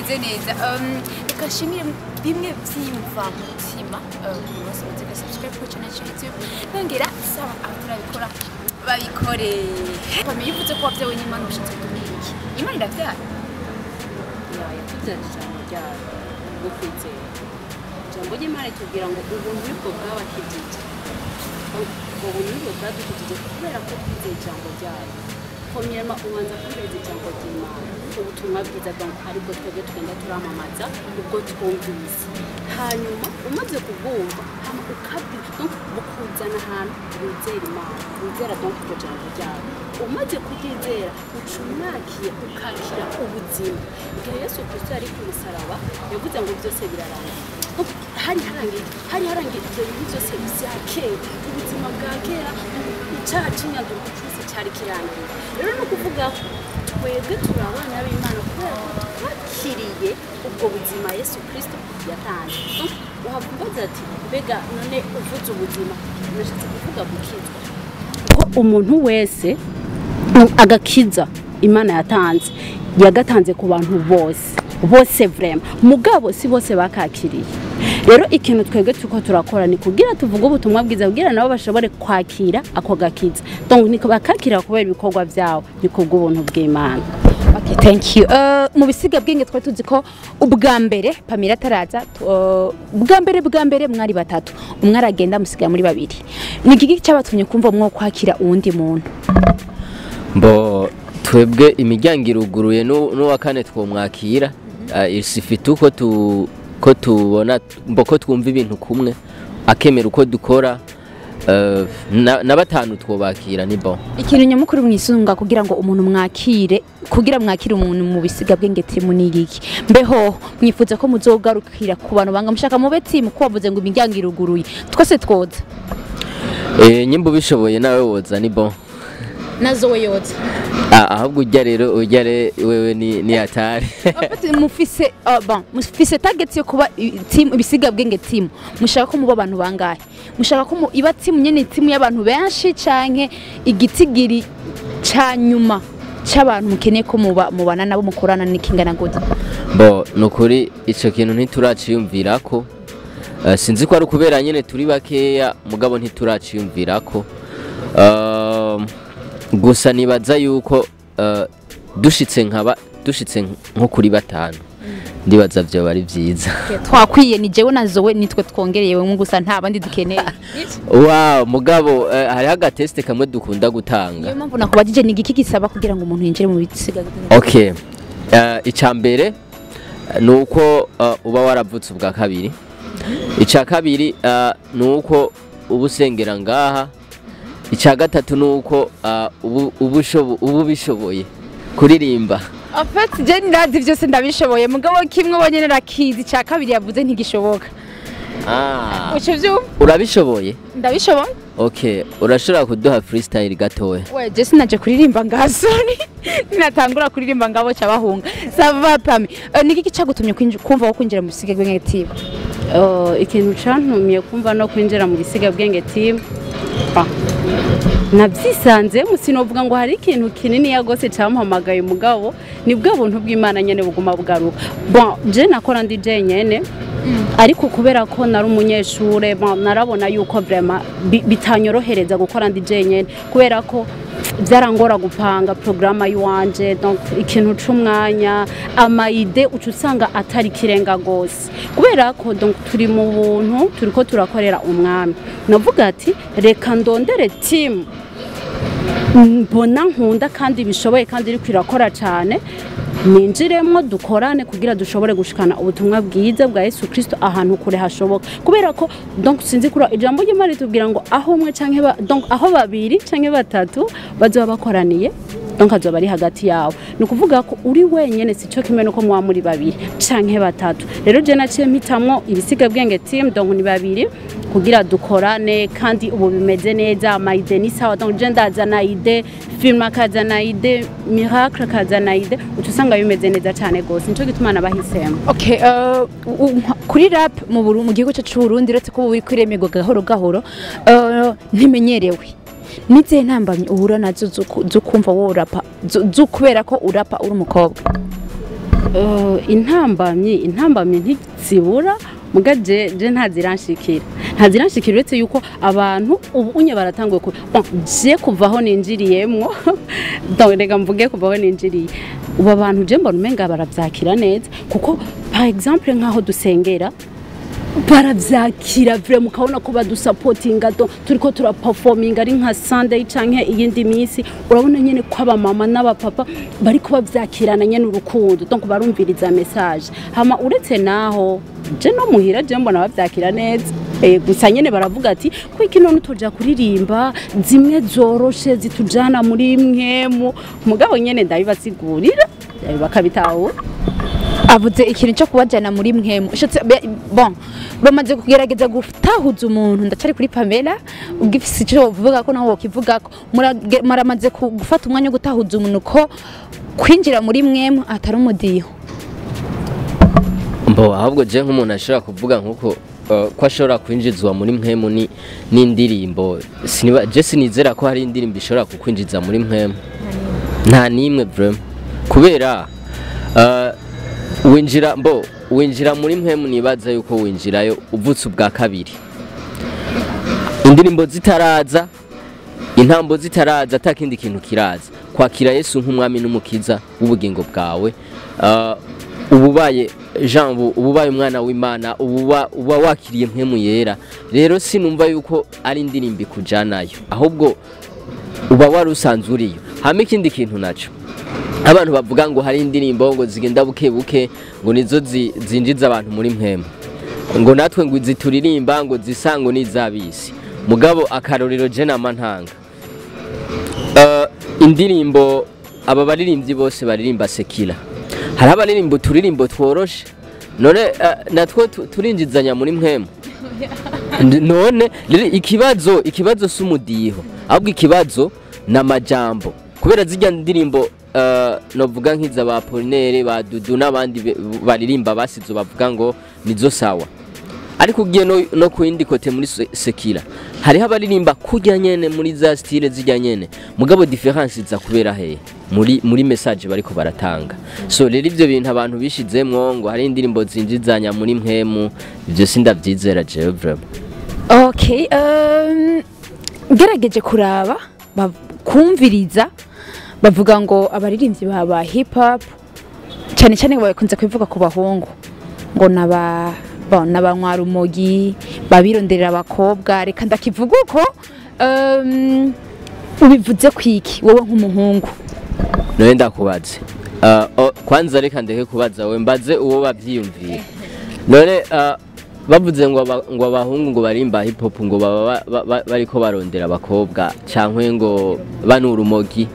Bimeze neza. Reka nshimire bimwe vyimva mutima buri wese amaze subscribe kuri channel yacu YouTube, nongera saba abatarabikora babikore. Pami, iyo uvuze ko wavyawe n'Imana, ubishatse kutubwira iki? Imana iravyara? Yatubyaje ijambo ryayo bwo kwizera. Ijambo ry'Imana ritubwira ngo ubuntu nibwo bwabakijije, ubwo buntu nibwo bwadukijije kubera ko twizeye ijambo ryayo. Premièrement, ubanza kumviriza ijambo ry'Imana, ubutumwa bwiza, donc aribwo twebwe tugenda turamamaza, ubwo twumvise. Hanyuma umaze kubwumva, hama ukabwira, donc bukuzana ahantu wizera Imana, wizera donc iryo jambo ryayo. Umaze kuryizera, uca umwakiye, ukakira ubuzima. Igihe Yesu Kristo yari ku musaraba, yavuze ngo byose birarangiye. Donc, hari harangiye ibyo bintu byose bya kera, ubuzima bwa kera, icyaha cy'inyanduruko cyose cyari kirangiye. Rero ni ukuvuga ko twebwe turi abana b'Imana kubera ko twakiriye ubwo buzima Yesu Kristo yatanze. Donc wahava umbaza ati: "Mbega none uvuze ubuzima?" Nashatse kuvuga gukizwa, ko umuntu wese agakiza Imana yatanze, yagatanze ku bantu bose bose vraiment, mugabo si bose bakakiriye. Rero ikintu twebwe turiko turakora ni kugira tuvuge ubutumwa bwiza, kugira nabo bashobore kwakira ako gakiza. Donc niko bakakira kubera ibikorwa vyabo, ni kubw'ubuntu bw'Imana. Okay, thank you. Mu bisiga bwenge twari tuzi ko ubwa mbere Pamela ataraza, bwa mbere mwari batatu, umwe aragenda, musigaye muri babiri. Ni igiki cyabatumye kumva mwo kwakira uwundi muntu? Mbo twebwe imiryango iruguruye, n'uwa kane twomwakira. Isifite uko tu ko tubona, mbo ko twumva ibintu kumwe, akemera uko dukora, na batanu twobakira, ni bon. Ikintu nyamukuru mwisunga kugira ngo umuntu mwakire, kugira mwakire umuntu mu bisiga bwenge team, ni igiki? Mbeho mwifuza ko muzogarukira ku bantu banga mushaka mube team, ko wavuze ngo imiryango iruguruye, twese twoza? Nyimba ubishoboye nawe woza, ni bon. Nazo yoza? Ah, ahubwo ujya rero, ujya wewe ni hatari. En fait, mufise bon, mufise target yo kuba team, ibisiga bwenge team. Mushaka ko muba abantu bangahe? Mushaka ko iba team nyene, team y'abantu benshi, canke igitigiri ca nyuma c'abantu mukeneye ko muba mubana nabo, mukorana, n'ikingana gute? Bo nukuri ico kintu ntituraciyumvirako. Sinzi ko ari ukubera nyene turi bakeya, mugabo ntituraciyumvirako. Gusa nibaza yuko dushitse nkaba dushitse nko kuri batanu, ndibaza vyoba ari vyiza. Twakwiye, ni jewe na Zoe, nitwe twongereye gusa, nta bandi dukeneye. Wow, mugabo hariho agateste kamwe dukunda gutanga. Niyo mpamvu nakubajije ni igiki gisaba kugira ngo umuntu yinjire mu bisiga bwenge. Okay, icya mbere ni uko uba waravutse ubwa kabiri. Icya kabiri ni uko uba usengera ngaha. Icya gatatu ni uko uba ubishoboye kuririmba. En fait, je ndazi vyose ndabishoboye, mugabo kimwe bonyene rakizi, cya kabiri yavuze ntigishoboka. Ah, Uco vyumva? Urabishoboye? Ndabishoboye. Okay, urashobora kuduha freestyle gatoya? We, je sinaje kuririmba ngasoni, ninatangura kuririmba ngabo cabahunga. Ça va, Pami? Niki cyagutumye kumva wo kwinjira mu bisiga bwenge team? Ikintu cantumye kumva no kwinjira mu gisiga bwenge team, nabyisanzemo. Sinovuga ngo hari ikintu kinini ya gose campamagaye, mugabo ni bwa buntu bw'Imana nyene buguma bugaruka. Bon, je nakora ndi jenyene, ariko kubera ko nari umunyeshure, bon, narabona yuko vraiment bitanyorohereza gukora ndi jenyene, kubera ko byarangora gupanga programme yiwanje. Donc ikintu c'umwanya, ama idées uca usanga atari kirenga gose, kubera ko donc turi mu buntu, turiko turakorera Umwami. Navuga ati: "Reka ndondere team mbona nkunda kandi bishoboye kandi iriko irakora cyane, ninjiremwo dukorane kugira dushobore gushikana ubutumwa bwiza bwa Yesu Kristo ahantu kure hashoboka." Kubera ko donc sinzi kura ijambo ry'Imana ritubwira ngo aho umwe canke donc aho babiri canke batatu bazoba bakoraniye, donc azoba ari hagati yawe. Ni ukuvuga ko uri wenyene si cyo kimwe nuko muba muri babiri canke batatu. Rero je naciye mpitamwo ibisiga bwenge team, donc ni babiri, kugira dukorane. Kandi ubu bimeze neza, ama idées ni sawa. Donc je ndazana idée, film akazana idée, Miracle akazana idée, uca usanga bimeze neza cyane gose. Nico gituma nabahisemo. Okay, kuri rap mu gihugu cyacu c'u Burundi, uretse ko ubu iri kwiremerwa gahoro gahoro, ntimenyerewe. Nizihe ntambamyi uhura nazo zo kumva wo urapa, zo kubera ko urapa uri umukobwa? Intambamyi ntizibura, muga je ntaziranshikira uretse yuko abantu ubu unye baratanguye ku bon, je kuvaho ninjiriyemwo, donc reka mvuge kuvaho ninjiriye, ubu abantu je mbona umenga baravyakira neza, kuko par exemple nkaho dusengera baravyakira vraiment, ukabona ko badusapotinga. Do turiko turaperforminga ari nka Sunday canke iyindi minsi, urabona nyene ko abamama n'abapapa bariko bavyakirana nyene urukundo, donc barumviriza message. Hama uretse naho, je no muhira je mbona bavyakira neza. Gusa nyene baravuga ati kwiki none utoja kuririmba zimwe zoroshe zitujana muri mwemu? Mugabo nyene ndabibasigurira, bakabitahura. Avuze ikintu cyo kubajyana muri mwemu. Bon, bamaze kugerageza gutahuza umuntu. Ndacari kuri Pamela, ugifise icyo uvuga ko naho wokivuga ko muramaze gufata umwanya wo gutahuza umuntu ko kwinjira muri mwemu atari umudiho? Mbo ahubwo je nk'umuntu ashobora kuvuga nkuko ko ashobora kwinjizwa muri mpwemu ni n'indirimbo, siniba je sinizera ko hari indirimbo ishobora kukwinjiza muri mpwemu, nta nimwe vraiment, kubera winjira, mbo winjira muri mpwemu, nibaza yuko winjirayo uvutse ubwa kabiri, indirimbo zitaraza, intambo zitaraza, atakindi kintu kiraza. Kwakira Yesu nk'umwami n'umukiza w'ubugingo bwawe, ububaye Jean, ububaye umwana w'Imana, ububa uba wakiriye mpwemu yera. Rero sinumva yuko ari indirimbo ikujanayo, ahubwo uba wari usanzwe uriyo. Hama ikindi kintu naco, abantu bavuga ngo hari indirimbo ngo zigenda buke buke, ngo nizo zinjiza abantu muri mpwemu, ngo natwe ngo zituririmba ngo zisa ngo n'izabisi. Mugabo akarorero je nama ntanga, indirimbo aba baririmbyi bose baririmba secular, hari abaririmba uturirimbo tworoshe. None natwo turinjizanya muri mpwemu? None rero ikibazo si umudiho, ahubwo ikibazo ni amajambo, kubera zirya ndirimbo, novuga nk'iza ba Apollinaire, ba Dudu n'abandi baririmba basizo, bavuga ngo nizo sawa, ariko ugiye no ku yindi côté muri secular, hariho abaririmba kurya nyene muri za style zirya nyene, mugabo différence iza kubera hehe? Muri message bariko baratanga. So rero ivyo bintu abantu bishizemwo ngo hari indirimbo zinjizanya muri mpwemu, ivyo sindavyizera jewe vraiment. Okay, ngerageje kuraba, kumviriza, bavuga ngo abaririmbyi ba hip hop cyane cyane bakunze kubivuga ku bahungu ngo naba, bon, n'abanywa rumogi, babironderera abakobwa. Reka ndakivuga uko. Ubivuze kwiki wowe nk'umuhungu? None ndakubaze. Kwanza reka ndeke kubaza we, mbaze uwo bavyiyumvira. None bavuze ngo ngo abahungu ngo barimba hip hop ngo baba bariko barondera abakobwa cankwe ngo banu urumogi,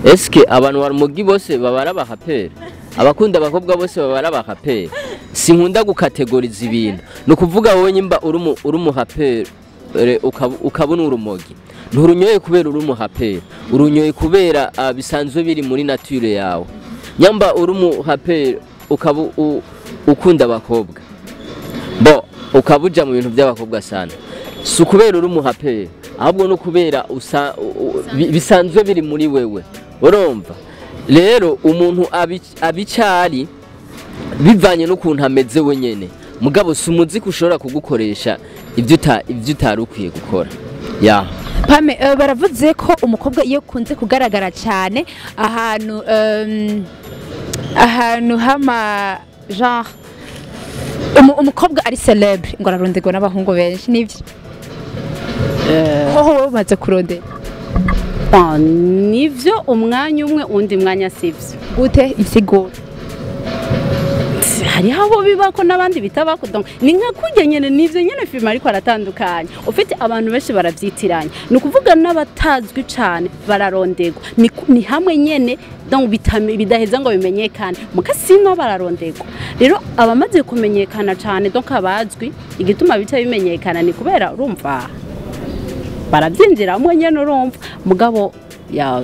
eske abantu barumogi bose baba ari abahaperi? Abakunda abakobwa bose baba ari abahaperi? Sinkunda gukategoriza ibintu. Ni ukuvuga wowe nyimba uri umuhaperi, ukabona urumogi, nturunyoye kubera uri umuhaperi, urunyoye kubera bisanzwe biri muri nature yawe. Nyamba uri umuhaperi ukaba ukunda abakobwa, bo ukaba uja mu bintu by'abakobwa sana, si ukubera uri umuhaperi, ahubwo no kubera bisanzwe biri muri wewe. Urumva rero umuntu abicari bivanye n'ukuntu ameze wenyene, mugabo si umuziki ushobora kugukoresha ibyo utari ukwiye gukora ya. Pame, baravuze ko umukobwa iyo kunze kugaragara cyane ahantu hama genre umukobwa ari célèbre ngo araronderwa n'abahungu benshi, nivyo? Hoho wowe umaze kurondera? Bon, nivyo umwanya umwe, undi mwanya sivyo. Gute? Insiguro. Hariho abo bibako n'abandi bitabako. Donc ni nka kurya nyene, nivyo nyene filime, ariko aratandukanye. Ufite abantu benshi baravyitiranya, ni ukuvuga n'abatazwi cane bararondegwa. Ni hamwe nyene, donc bidaheza ngo bimenyekane, muka sino bararondegwa. Rero abamaze kumenyekana cane, donc abazwi, igituma bica bimenyekana ni kubera urumva barabyinjiramwo nyene, urumva. Mugabo ya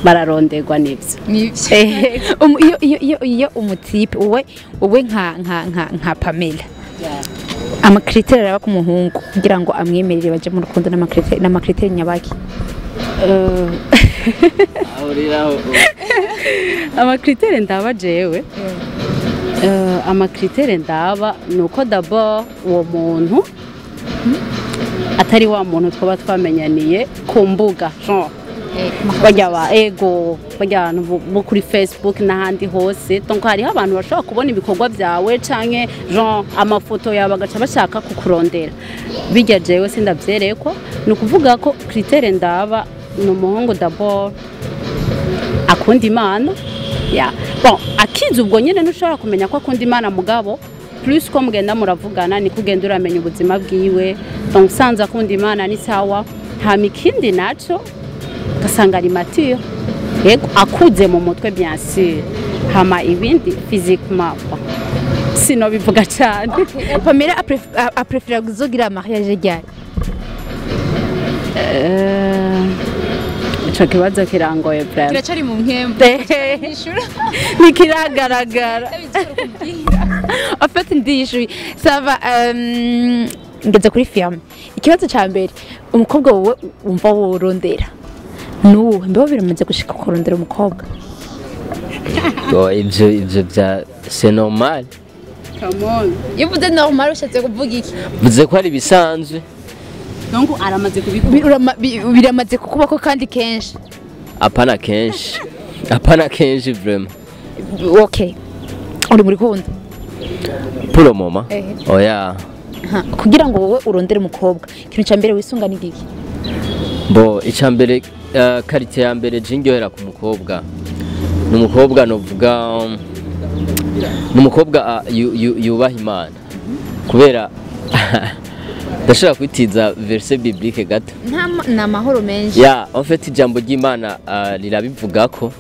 bararondegwa nivyo. Nivyo. Iyo umutipe, wowe nka Pamela, amacritères araba ku muhungu kugira ngo amwemerere baje mu rukundo, n'amacritères nyabaki? Aho rero aho Amacritères ndaba jewe. Ama critères ndaba ni uko d'abord uwo muntu atari wa muntu twaba twamenyaniye ku mbuga, genre bajya ba ego, bajya abantu bo kuri Facebook n'ahandi hose. Donc hariho abantu bashobora kubona ibikorwa byawe canke genre amafoto yawe, bagaca bashaka kukurondera. Bijya jewe sindavyerekwa. Ni ukuvuga ko critère ndaba ni umuhungu d'abord akunda Imana. Ya, bon, akiza ubwo nyine ntushobora kumenya ko akunda Imana, mugabo plus ko mugenda muravugana niko ugenda uramenya ubuzima bwiwe. Donc usanze akunda Imana ni sawa. Hama ikindi naco, ugasanga ari mature, yego, akuze mu mutwe, bien sûr. Hama ibindi, physiquement, bon, sinobivuga cyane. Pamela aprefera kuzogira mariage ryari? Ico kibazo kirangoye vraiment. Kiracari mu nkembo. Ntikiragaragara. En fait ndishuye, ça va. Ngeze kuri film. Ikibazo ca mbere, umukobwa wowe wumva worondera nuwuhe? Mbeho biramaze gushika kurondera umukobwa? Bon, ivyo bya c'est normal. Come on. Iyo uvuze normal ushatse kuvuga iki? Vuze ko ari ibisanzwe. Donc aramaze kubikora. Biramaze kukubako kandi kenshi? Apana kenshi, apana kenshi vraiment. Okay, uri muri kundo? Pour le moment. Ehe. Oya. Kugira ngo wowe urondere umukobwa, ikintu cya mbere wisunga ni giki? Bo icambere, qualité ya mbere jinyohera ku mukobwa ni umukobwa novuga ni umukobwa yubaha Imana, kubera ndashobora kwitiza verset biblique gato. Ni amahoro menshi. Ya, en fait ijambo ry'Imana rirabivuga ko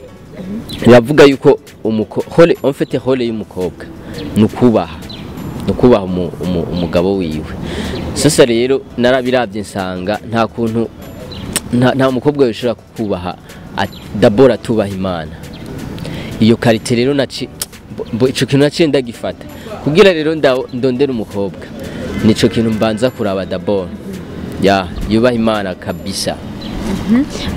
riravuga yuko rôle, en fait rôle y'umukobwa ni ukubaha umugabo wiwe. Sasa rero narabiravye nsanga nta kuntu nta mukobwa yoshobora kukubaha d'abord atubaha Imana. Iyo qualité rero naci ico kintu naciye ndagifata kugira rero ndondere umukobwa, nico kintu mbanza kuraba d'abord, ya, yubaha Imana kabisa.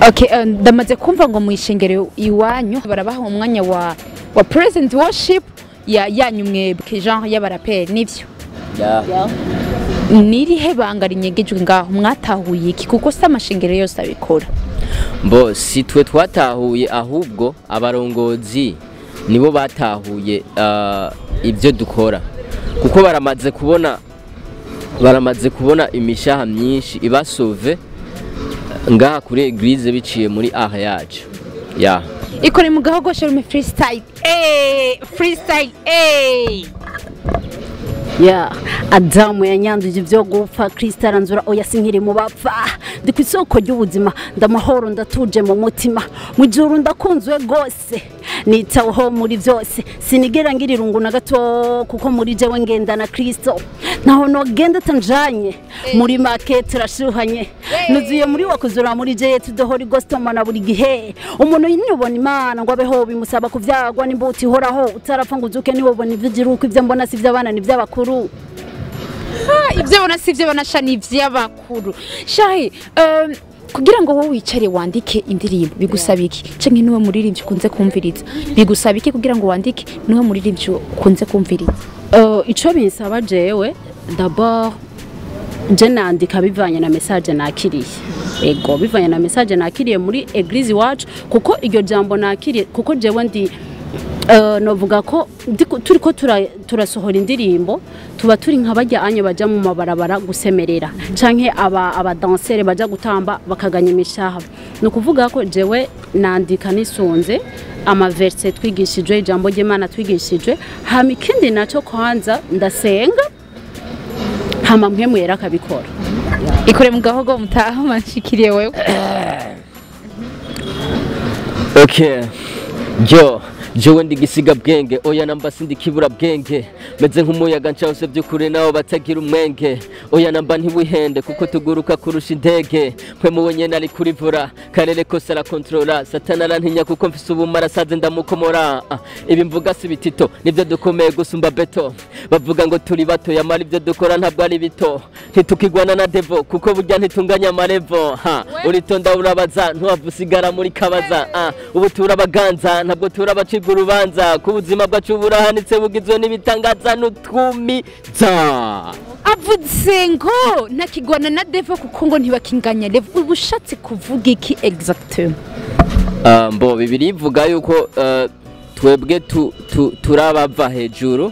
Okay, ndamaze kumva ngo mu ishengero iwanyu barabaha umwanya wa present worship ya yanyu mwebwe, genre y'abaraperi, nivyo? Ya. Nirihe banga rinyegejwe ngaho? Mwatahuye iki? Kuko si amashengero yose abikora. Mbo si twe twatahuye, ahubwo abarongozi nibo batahuye ibyo dukora, kuko baramaze kubona imishaha myinshi ibasove ngaha kuri église biciye muri aha yacu, ya. Ikore mu gahogo sharume, freestyle, freestyle. Ya, Adamu yanyanduje ibyo gupfa, Kristo aranzura, oya sinkiri mu bapfa. Ndi ku isoko ry'ubuzima, ndamahoro, ndatuje mu mutima, mu ijuru ndakunzwe rwose, nitaweho muri byose, sinigera ngira irungu na gato, kuko muri jewe ngenda na Kristo, naho nogenda tanjanye. Muri make turashuhanye, nuzuye muri wa kuzura muri je tudohora igostomana buri gihe. Umuntu nubona Imana ngo abeho bimusaba kuvyagwa n'imbuto ihoraho, utarapfa ngo uzuke niwobona ivyo ibyo mbona si ivy'abana, ni ivy'abakuru. Ibyo bona si ibyo banasha, ni iby'abakuru. Shahi, kugira ngo wowe wicare wandike indirimbo bigusaba iki? Canke niwe muririmbyi ukunze kumviriza? Bigusaba iki kugira ngo wandike? Niwe muririmbyi ukunze kumviriza? Ico binsaba jewe d'abord, je nandika bivanye na message nakiriye, ego, bivanye na message nakiriye muri église iwacu, kuko iryo jambo nakiriye, kuko jewe ndi novuga ko turiko turasohora indirimbo, tuba turi nka bajya anye baja mu mabarabara gusemerera, canke aba abadansere baja gutamba bakaganya imishaha. Ni ukuvuga ko jewe nandika nisunze ama versets twigishijwe, ijambo ry'Imana twigishijwe. Hama ikindi naco, kwanza ndasenga, hama mpwemu yera akabikora. Ikore mu gahogo mutaha manshikiriye wewe. Okay. Jo, jewe ndi gisiga bwenge, oya namba sindi kibura bwenge, meze nk'umuyaga ncawuse by'ukuri nawo batagira umwenge, oya namba ntiwihende kuko tuguruka kurusha indege. Mwe mubonye nari kurivura karere kose arakontorora, Satana arantinya kuko mfise ubumara saze ndamukomora. Ah, ibi mvuga si bitito, nibyo dukomeye gusumba beto. Bavuga ngo turi bato, yamara ibyo dukora ntabwo ari bito. Ntitukigwana na devo kuko burya ntitunganya amarevo. Ha, uritonda urabaza, ntiwava usigara muri kabaza. Ah, ubu turabaganza, ntabwo turabaca. gucirwa urubanza ku buzima bwacu burahanitse bugizwe n'ibitangaza n'utwumiza. Avuze ngo ntakigwana na Devo kuko ngo ntibakinganya level. Uba ushatse kuvuga iki exactement? Mbo Bibiliya ivuga yuko twebwe turabava hejuru.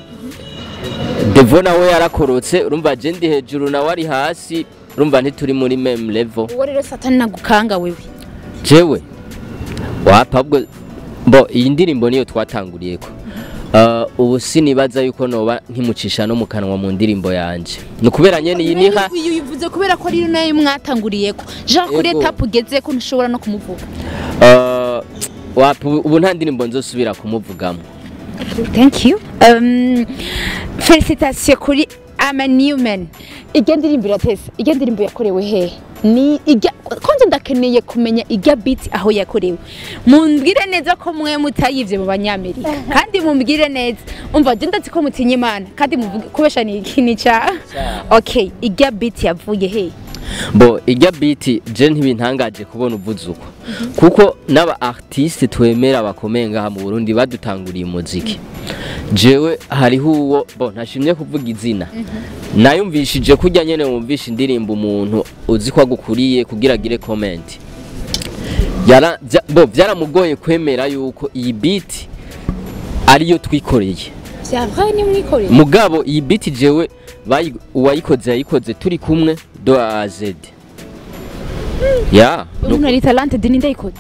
Devo nawe yarakorotse, urumva je ndi hejuru nawe ari hasi, urumva ntituri muri même level. Uwo rero Satani nagukanga wewe? Jewe wapa ubwo mbo iyi ndirimbo niyo twatanguriyeko. Ubu sinibaza yuko noba nkimucisha no mu kanwa mu ndirimbo yanje, ni ukubera nyene iyi niha. Uyu bivuze kubera ko rero nayo mwatanguriyeko, Jean, kuri Yego. étape ugeze ko ntushobora no kumuvuga? Wapa ubu nta ndirimbo nzosubira kumuvugamo. Thank you. Félicitations kuri I'm a New Man. Ijya ndirimbo iratesa. Ijya ndirimbo yakorewe hehe? Ni ijya konze ndakeneye kumenya ijya beat aho yakorewe. Mumbwire neza ko mwe mutayivye mu Banyamerika. Kandi mumbwire neza. Umva, je ndazi ko mutinye Imana kandi muvuge kubesha ni iki ni ca. Okay, ijya beat yavuye hehe? Bo ijya beat je ntibintangaje kubona uvuze uko, kuko n'aba artiste twemera bakomeye ngaha mu Burundi badutanguriye umuziki, jewe hariho uwo bo ntashimye kuvuga izina, nayumvishije kurya nyene wumvisha indirimbo umuntu uzi ko agukuriye kugira agire comment. Bo byaramugoye kwemera yuko iyi beat ariyo twikoreye. C'est vrai, ni mwikoreye? Mugabo iyi beat jewe uwayikoze yayikoze turi kumwe de A à Z, ya. Umuntu ari talented, ni ndayikoze.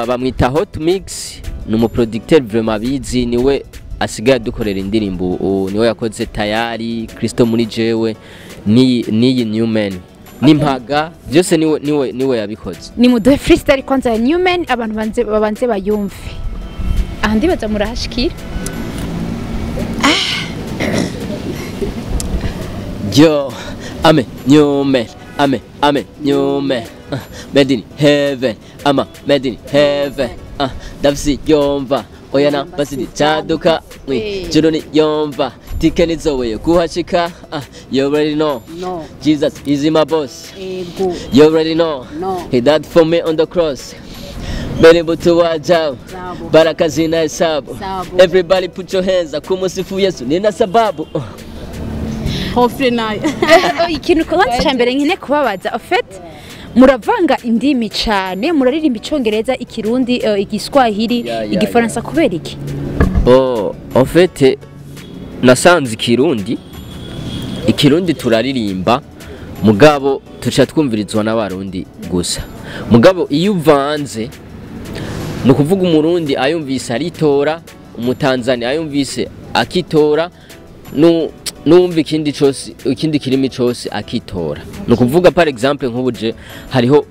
Bamwita Hot Mix, ni umuproducteur vraiment abizi, niwe asigaye adukorera indirimbo ubu, niwe yakoze Tayari, Kristo muri jewe, niyi New Man n'impaga byose niwe yabikoze. Ni muduhe freestyle kwanza ya New Man, abantu banze babanze bayumve. Aha ndibaza murahashikira. Yo, I'm a new man, I'm a new man. Made in heaven, I'm a made in heaven. Ndafise yomva, oya na basidi caduka, juru ni yomva, tike nizoweye kuhashika. You already know, No. Jesus is my boss. Ego. You already know, No. He died for me on the cross. Bere butu wa ajabu, Sabo. baraka zina hesabu. Sabo. Everybody put your hands up, kumusifu Yesu, nina sababu. Hofre nayo. Ikintu kwanza cya mbere nkine kubabaza, en fait muravanga indimi cyane, muraririmba Icyongereza, Ikirundi, Igiswahili, Igifaransa, kubera iki? Bo, en fait nasanze ikirundi turaririmba, mugabo tuca twumvirizwa n'Abarundi gusa. Mugabo iyo uvanze, ni ukuvuga Umurundi ayumvise aritora, Umutanzania ayumvise akitora, n'uwumva ikindi cose, ikindi kirimi cose akitora. Ni ukuvuga, par exemple, nk'ubu je hariho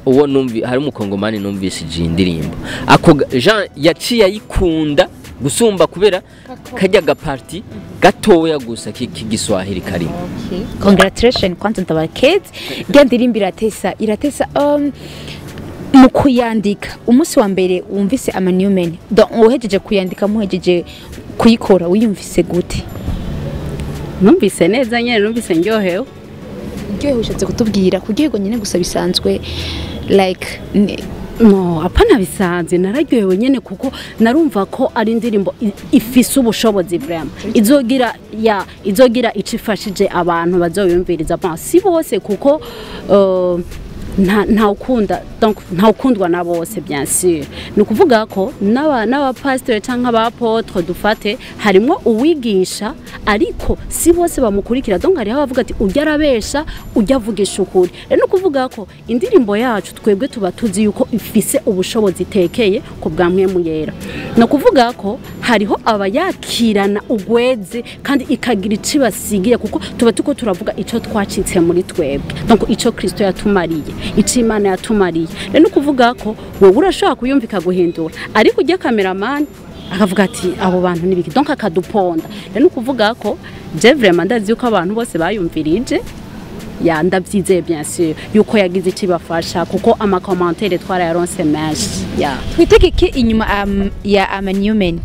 uwo numvi, hari Umukongomani numvise iyi ndirimbo, ako Jean yaciye ayikunda gusumba kubera kajya gaparti gatoya gusa k'igiswahili karimo. Congratulations kwanza, ndabakeze. Irya ndirimbo iratesa, iratesa. Mu kuyandika, umunsi wa mbere wumvise I'm a New Man, donc uhejeje kuyandika, muhejeje kuyikora, wiyumvise gute? Numvise neza nyene, numvise ndyohewe. Uryohewe ushatse kutubwira kuryoherwa nyine gusa bisanzwe, like No, hapana bisanzwe, nararyohewe nyene kuko narumva ko ari indirimbo ifise ubushobozi vraiment izogira ya izogira ico ifashije abantu bazoyumviriza. Bon, si bose kuko nta ukunda, donc nta ukundwa na bose, bien sûr. Ni ukuvuga ko n'aba pasteur canke aba apôtre dufate, harimo uwigisha ariko si bose bamukurikira. Donc hariho abavuga ati ujya arabesha, ujya avugisha ukuri. Rero ni ukuvuga ko indirimbo yacu twebwe tuba tuzi yuko ifise ubushobozi itekeye ku bwa Mpwemu Yera. Ni ukuvuga ko hariho abayakirana ugweze kandi ikagira ico ibasigiye, kuko tuba tuko turavuga ico twacitse muri twebwe, donc ico Kristo yatumariye, ico Imana yatumariye. Rero ni ukuvuga ko wowe urashobora kuyumva ikaguhindura, ariko ujya cameraman akavuga ati abo bantu nibiki, donc akaduponda. Rero ni ukuvuga ko je vraiment ndazi yuko abantu bose bayumvirije, ya, ndabyizeye bien sûr yuko yagize icyo ibafasha, kuko ama commentaires twarayaronse menshi, ya. Twitege iki inyuma ya I'm a New Man?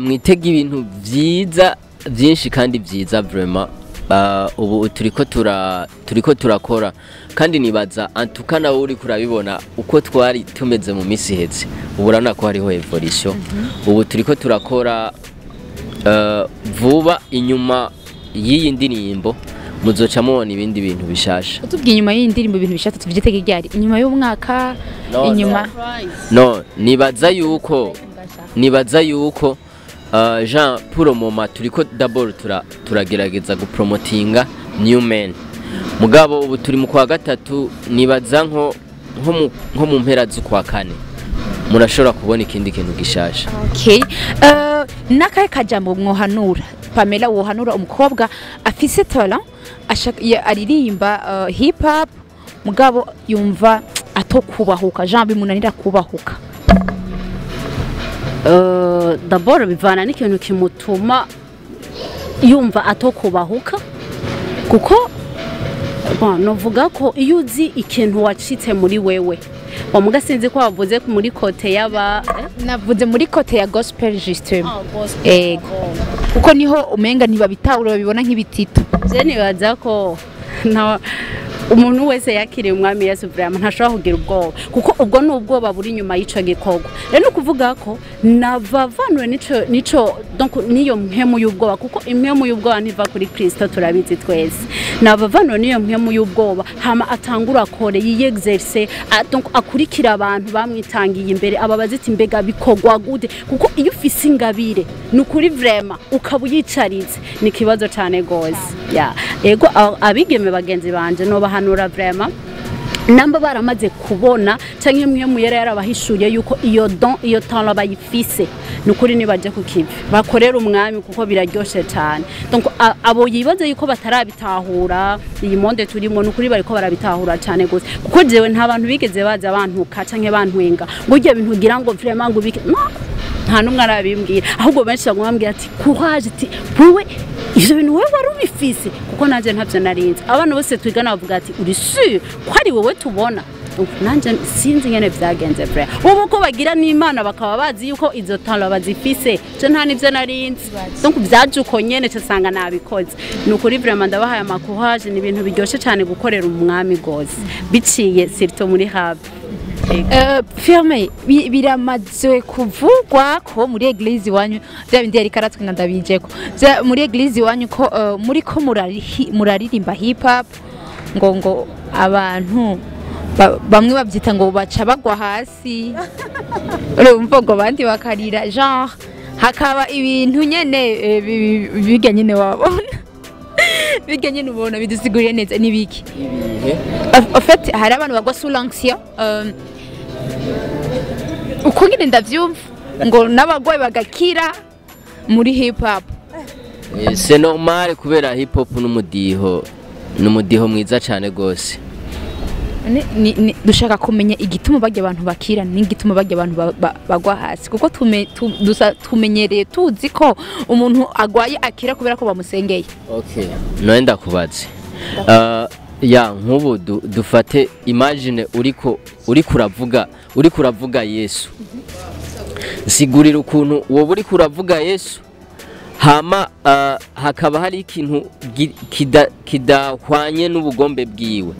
Mwitege ibintu byiza byinshi kandi byiza vraiment. Ubu turiko turakora. Kandi nibaza antuka nawe uri kurabibona uko twari tumeze mu minsi iheze, ubu urabona ko hariho évolution. Ubu turiko turakora vuba. Inyuma y'iyi ndirimbo muzoca mubona ibindi bintu bishasha. Utubwiye inyuma y'iyi ndirimbo ibintu bishasha, tuvyitege ryari? Inyuma y'umwaka? No, inyuma? No, nibaza yuko Jean, pour le moment turiko d'abord turagerageza gupromotinga New Man. Mugabo ubu turi mu kwa gatatu, nibaza nko mu mpera z'ukwa kane murashobora kubona ikindi kintu gishasha. Okay. Nakahe kajambo mwohanura, Pamela, wohanura umukobwa afise talent, aririmba hip hop, mugabo yumva atokubahuka, Jean, bimunanira kubahuka? D'abord bivana n'ikintu kimutuma yumva atokubahuka, kuko bon, novuga ko iyo uzi ikintu wacitse muri wewe wamuga, sinzi ko wavuze muri côté y'aba Navuze muri côté ya gospel justement. Ego, kuko niho umenga ntibabitahura, babibona nk'ibitito. Je nibaza ko umuntu wese yakiriye Umwami Yesu vraiment ntashobora kugira ubwoba, kuko ubwo ni ubwoba buri inyuma y'ico gikorwa. Rero ni ukuvuga ko navavanwe nico donc niyo mpemu y'ubwoba, kuko impemu y'ubwoba ntiva kuri Kristo, turabizi twese. Navavanwe niyo mpemu y'ubwoba, hama atangura akore, yiyexerce, donc akurikira abantu bamwitangiye imbere, ababaza iti: "Mbega bikorwa gute?" Kuko iyo ufise ingabire, ni ukuri vraiment ukaba uyicaritse, ni ikibazo cane gose. Ya, ego, abigeme bagenzi banje nobahanura vraiment, namba baramaze kubona canke mwe muyera yarabahishuye yuko iyo don, iyo talent bayifise, ni ukuri nibaje ku kivi bakorera Umwami, kuko biraryoshe cyane. Donc abo yibaze yuko batarabitahura, iyi monde turimo, ni ukuri bariko barabitahura cyane gose, kuko jewe nta bantu bigeze baza bantuka canke bantwenga ngo iryo bintu ugira ngo vraiment ngo ubike no, nta n'umwe arabimbwira. Ahubwo benshi baguma bambwira ati: "Courage", ati: "Wewe ivyo bintu wewe wari ubifise", kuko nanje ntavyo narinzi. Abana bose twigana bavuga ati: "Uri sûr ko ari wowe tubona?" Donc, nanje sinzi ingene vyagenze vraiment. Wowe ko bagira n'Imana bakaba bazi yuko izo talent bazifise, je nta nivyo narinzi. Donc vyaje uko nyene, casanga nabikoze. Ni ukuri vraiment ndabahaye ama courage, ni ibintu biryoshe cyane gukorera Umwami gose, biciye surtout muri rap. Firme, biramaze kuvugwa ko muri église iwanyu, bya bindi yari karatwe nga ndabijeko, muri église iwanyu ko muri ko muraririmba hip hop, ngo abantu bamwe babyita ngo baca bagwa hasi, urumva, ngo abandi bakarira, genre hakaba ibintu nyene bijya nyene wabona, bijya nyene ubona. Bidusiguriye neza nibiki? Ibihe? En fait, hari abantu bagwa sous l'onction, uko nyine ndavyumva, ngo n'abagwayi bagakira muri hip hop. C'est normal, kubera hip hop n'umudiho, n'umudiho mwiza cyane gose. Dushaka kumenya igituma barya abantu bakira n'igituma barya abantu bagwa hasi, kuko tumenyereye tuzi ko umuntu agwaye akira kubera ko bamusengeye. Okay, none ndakubaze, ya nk'ubu dufate, imagine uriko uravuga Yesu. Sigurira ukuntu wowe uriko uravuga Yesu, hama hakaba hari ikintu kidahwanye n'ubugombe bwiwe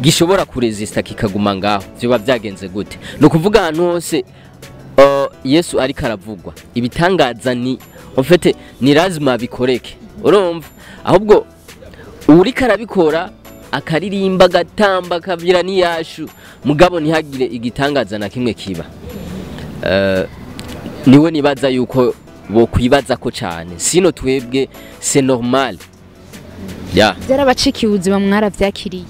gishobora kuresista kikaguma ngaho, vyoba vyagenze gute? Ni ukuvuga ahantu hose Yesu ariko aravugwa, ibitangaza ni en fait ni lazima bikoreke. Urumva, ahubwo uriko arabikora akaririmba, agatamba, akabyira n'iyashu, mugabo ntihagire igitangaza na kimwe kiba, niwe nibaza yuko bokwibaza ko cyane. Sino twebwe c'est normal ya. Byarabacikiye, ubuzima mwaravyakiriye?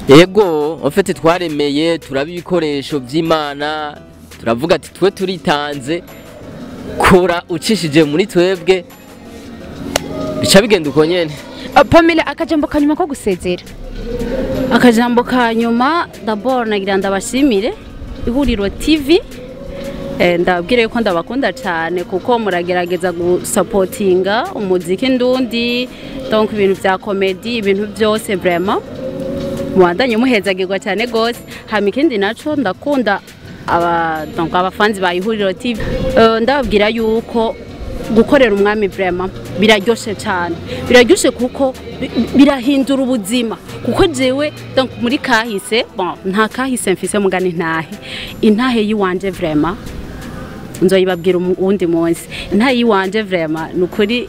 Yego, en fait twaremeye turaba ibikoresho by'Imana, turavuga ati: "Twe turitanze, kora ucishije muri twebwe." Bica bigenda uko nyene. Pamela, akajambo kanyuma ko gusezera. Akajambo ka nyuma, d'abord nagira ndabashimire Ihuriro TV. Ndababwire yuko ndabakunda cyane, kuko muragerageza gusapotinga umuziki ndundi, donc ibintu bya comédie, ibintu byose. Vraiment mubandanye muhezagirwa cyane gose. Hama ikindi naco, ndakunda aba donc abafanzi ba Ihuriro TV. Ndababwira yuko Gukorera Umwami vraiment biraryoshe cyane, biraryoshe kuko birahindura ubuzima. Kuko jewe donc muri kahise, bon, nta kahise mfise, mugani ntahe, intahe yiwanje vraiment nzoyibabwira uwundi munsi. Intahe yiwanje vraiment nukuri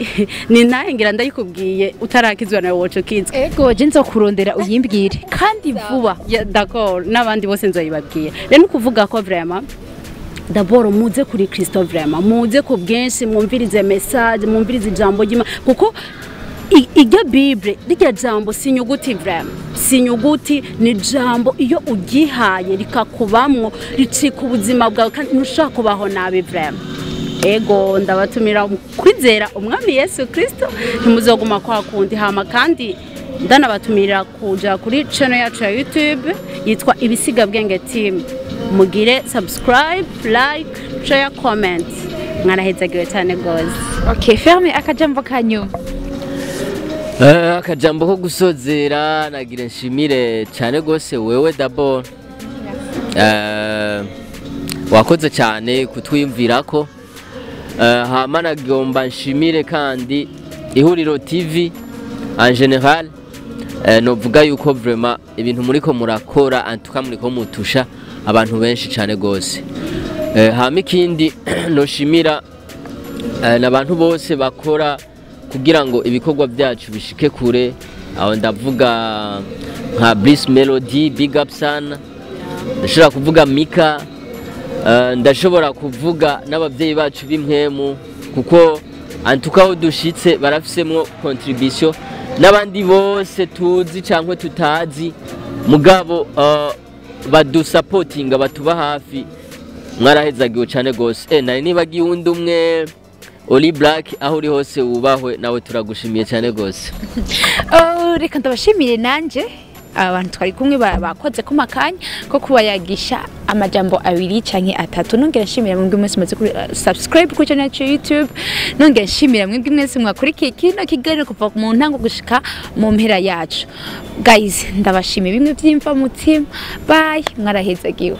ni intahe ngira ndayikubwiye utarakizwa nawe woca ukizwa. Ego, je nzokurondera uyimbwire kandi vuba. Ya, d'accord, n'abandi bose nzoyibabwira. Rero ni ukuvuga ko vraiment d'abord muze kuri Kristo, vraiment muze ku bwinshi, mwumvirize message, mwumvirize ijambo ry'Imana, kuko iryo Bible, rirya jambo si inyuguti, vraiment si inyuguti, ni jambo iyo uryihaye rikakubamwo ricika ubuzima bwawe kandi ntushobora kubaho nabi vraiment. Ego, ndabatumira kwizera Umwami Yesu Kristo, ntimuzoguma kwa kundi. Hama kandi ndanabatumira kuja kuri channel yacu ya YouTube yitwa Ibisigabwenge Team, mugire subscribe, like, share, comment. Mwarahezagiwe cyane gose. Okay, Ferme, akajambo kanyuma. Akajambo ko gusozera, nagira nshimire cyane gose wewe d'abord. Wakoze cyane kutwiyumvirako. Hama nagomba nshimire kandi Ihuriro TV en général. Novuga yuko vraiment ibintu muriko murakora, antuka muriko mutusha abantu benshi cyane gose. Hama ikindi noshimira n'abantu bose bakora kugira ngo ibikorwa byacu bishike kure. Aho ndavuga nka Bliss Melody, big up sana. Ndashobora kuvuga Mika, ndashobora kuvuga n'ababyeyi bacu b'impwemu, kuko antuka aho dushitse barafisemwo contribution, n'abandi bose tuzi cyangwa tutazi mugabo badusapotinga, batuba hafi. Mwarahezagiwe cyane gose. Nari nibagiye uwundi umwe, Oli Black, aho uri hose wubahwe, nawe turagushimiye cyane gose. Oh, reka ndabashimire nanje abantu twari kumwe bakoze ku makanya ko kubayagisha amajambo abiri canke atatu. Nongera nshimira mwebwe mwese mumaze kuri subscribe kuri channel yacu ya YouTube. Nongera nshimira mwebwe mwese mwakurikiye kino kiganiro kuva mu ntango gushika mu mpera yacu. Guys, ndabashimiye bimwe vyimva mutima. Bye, mwarahezagiwe.